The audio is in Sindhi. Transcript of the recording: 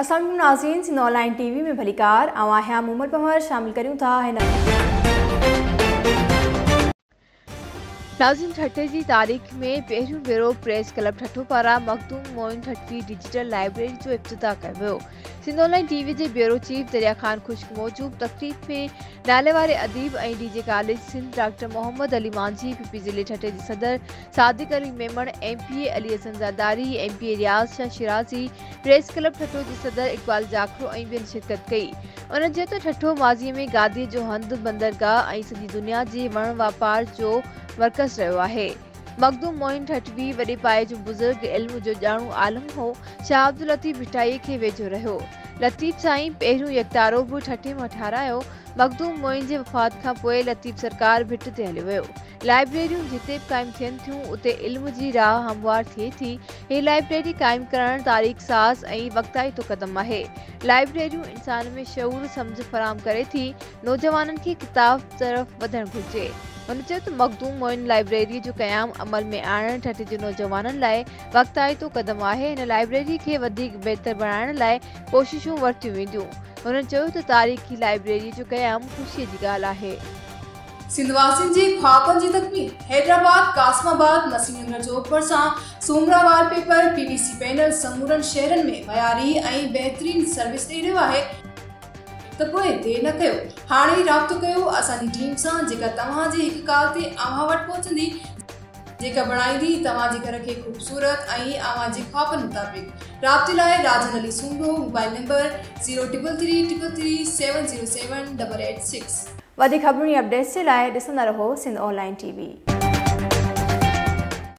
السلام عليڪم ناظرين سنڌ آن لائين ٽي وي ۾ ڀليڪار آئون آهيان مومل پنهور شامل ڪريون ٿا هن ناظرين ٺٽي جي تاريخ ۾ پهريون ڀيرو پريس ڪلب ٺٽو پاران مخدوم معين ٺٽوي ڊجيٽل لائبريري جو افتتاح ڪيو ويو. سنڌ آن لائين ٽي وي جي بيورو چيف دريا خان خشڪ موجب تقريب ۾ ناليواري اديب ۽ D G college Sindh doctor Muhammad Ali Manjhi, P P ضلعي ٺٽي جي صدر Sadiq Ali Memon, M P A Ali Hassan Zardari, M P A Riaz Shah Shirazi, press club Thatta جي صدر اقبال جاکرو ۽ ٻين شرڪت ڪئي. انهن چيو ته ٺٽو ماضي ۾ گاديء جو هنڌ، بندرگاهه ۽ سڄي دنيا جي وڻ واپار جو مرڪز رهيو آهي. مخدوم معين ٺٽوي وڏي پايي جو بزرگ، علم جو ڄاڻو عالم هو. شاهه عبداللطيف ڀٽائيء کي ويجهو رهيو. لطيف سائين پهريون يڪتارو به ٺٽي مان ٺارايو. مخدوم معين جي وفات کان پوء لطيف سرڪار ڀٽ تي هليو ويو. لائبريريون جتي به قائم ٿين ٿيون، اتي علم جي راهه هموار ٿئي ٿي. هي لائبريري قائم ڪرڻ تاريخ ساز ۽ وقتائتو قدم آهي. لائبريريون انسان ۾ شعور، سمجهه فراهم ڪري ٿي. نوجوانن کي ڪتاب طرف وڌڻ گهرجي. هن چيو ته مخدوم معين لائبريري جو قيام عمل ۾ آڻڻ ٺٽي جي نوجوانن لاء وقتائتو قدم آهي، هن لائبريري کي وڌيڪ بهتر بڻائڻ لاء ڪوششون ورتيون وينديون. هن چيو ته تاريخي لائبريري جو قيام خوشي جي ڳالهه آهي. سنڌ واسين جي خوابن جي تڪميل، حيدرآباد، قاسم آباد، نسيم نگر چوڪ ڀرسان Soomra wallpaper, P V C panel سمورن شهرن ۾ معياري ۽ بهترين سروس ڏئي رهيو آهي. ته پوء دير نه ڪيو هاڻي ئي رابطو ڪيو اسان جي ٽيم سان جيڪا توهان جي هڪ ڪال تي اوهان وٽ پهچندي جيڪا بڻائيندي توهان جي گهر کي خوبصورت ۽ اوهان جي خوابن مطابق رابطي لاء Rajan Ali Soomro mobile number zero triple three triple three seven zero seven double eight six. وڌيڪ خبرن ۽ اپڊيٽس جي لاء ڏسندا رهو سنڌ آن لائين ٽي وي.